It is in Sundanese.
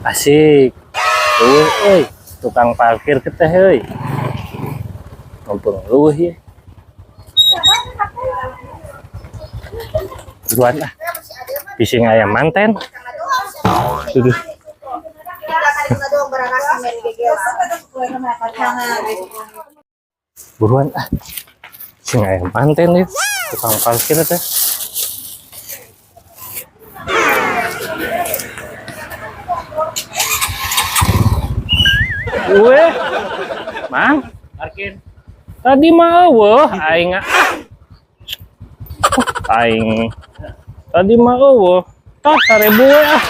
Asik. Euweuh euy, tukang parkir ke teh euy. Mumpung euweuh ieu. Buruan ah. Bisi aya manten. Aduh. Buruan ah. Bisi aya manten ieu, tukang parkir teh. Weh, Mang, Parkir. Tadi mah euweuh aing ah. Aing tadi mah euweuh. Tah 1000 we ah.